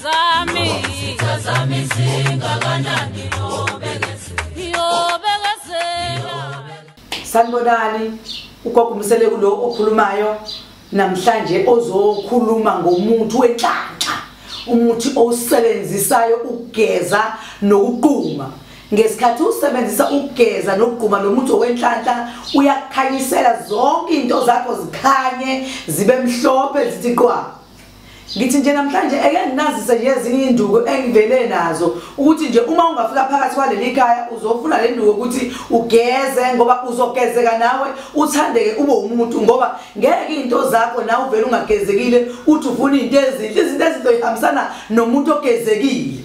zami, izitha zami zingakanani, yobekezela. Sanibonani, ugogo Mseleku lo okhulumayo namhlanje ozokhuluma ngomuthi wenhlanhla, umuthi owusebenzisayo ukugeza nokugquma. Ngesikhathi usebenzisa ukugeza nokugquma lo muthi wenhlanhla uyakhanyisela zonke into zakho zikhanye zibe mhlophe zithi qwa. Ngithi nje namhlanje eke nginazise nje ezinye induku engivele nazo ukuthi nje uma ungafika phakathi kwaleli khaya uzofuna le nduku ukuthi ugeze, ngoba uzogezeka nawe uthandeke ube umuntu, ngoba ngeke into zakho nawe uvele ungagezekile uthi ufuna into ezinhle. Izinto ezinto ihambisana nomuntu ogezekile.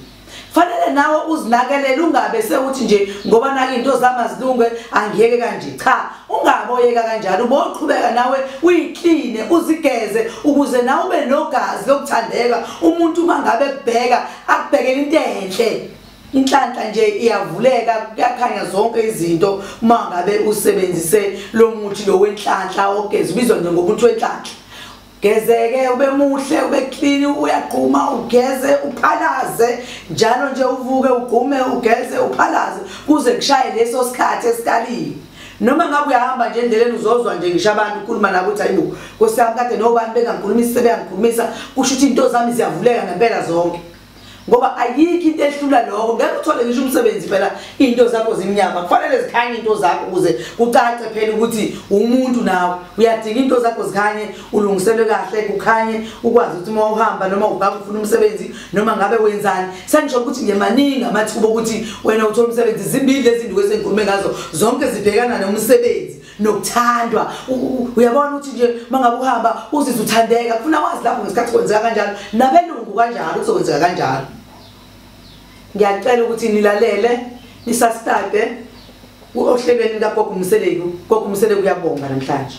Fanele nawe uzinakelele, ungabe sewuthi nje ngoba naka into zami azilunge angiyeke kanje. Cha, ungaboyeka kanjalo, uboqhubeka nawe uyikline uzigeze ukuze nawe ube nogazi lokuthandeka. Umuntu uma ngabe kubheka akubhekele into enhle. Inhlanhla nje iyavuleka, kuyakhanya zonke izinto uma ngabe usebenzise lo muthi lo wenhlanhla ogeza, ubizwa nje ngomuthi wenhlanhla. Gezeke ube muhle ube clean, uyagquma ugeze uphalaze njalo nje, uvuke ugqume ugeze uphalaze kuze kushaye leso sikhathi esikaliwe. Noma ngabe uyahamba nje endleleni uzozwa nje ngisho abantu ukhuluma nabo uthi hayibo Nkosi yami kade nobani bengangikhulumisa sebeyangikhulumisa, kusho ukuthi into zami ziyavuleka ngempela zonke, ngoba ayikho into ehlula lokho. Ngeke uthole ngisho umsebenzi phela into zakho zimnyama, kufanele zikhanye into zakho ukuze kucace phela ukuthi umuntu nawe uyadinga into zakho zikhanye, ulungiselwe kahle kukhanye, ukwazi ukuthi uma uhamba noma ugabe ufuna umsebenzi noma ngabe wenzani. Sengisho ukuthi nje maningi amathuba ukuthi wena uthole umsebenzi. Zimbili lezi zinto esengikhulume ngazo zonke zibhekana nomsebenzi nokuthandwa. Uyabona ukuthi nje mangabe uhamba uzizwe uthandeka, kufuna wazi lapho ngesikhathi kwenzeka kanjalo, nabelungu kanjalo kuzokwenzeka kanjalo. Ngiyacela ukuthi nilalele nisubscribe ohlelweni likaGogo Mseleku. Gogo Mseleku uyabonga namhlanje.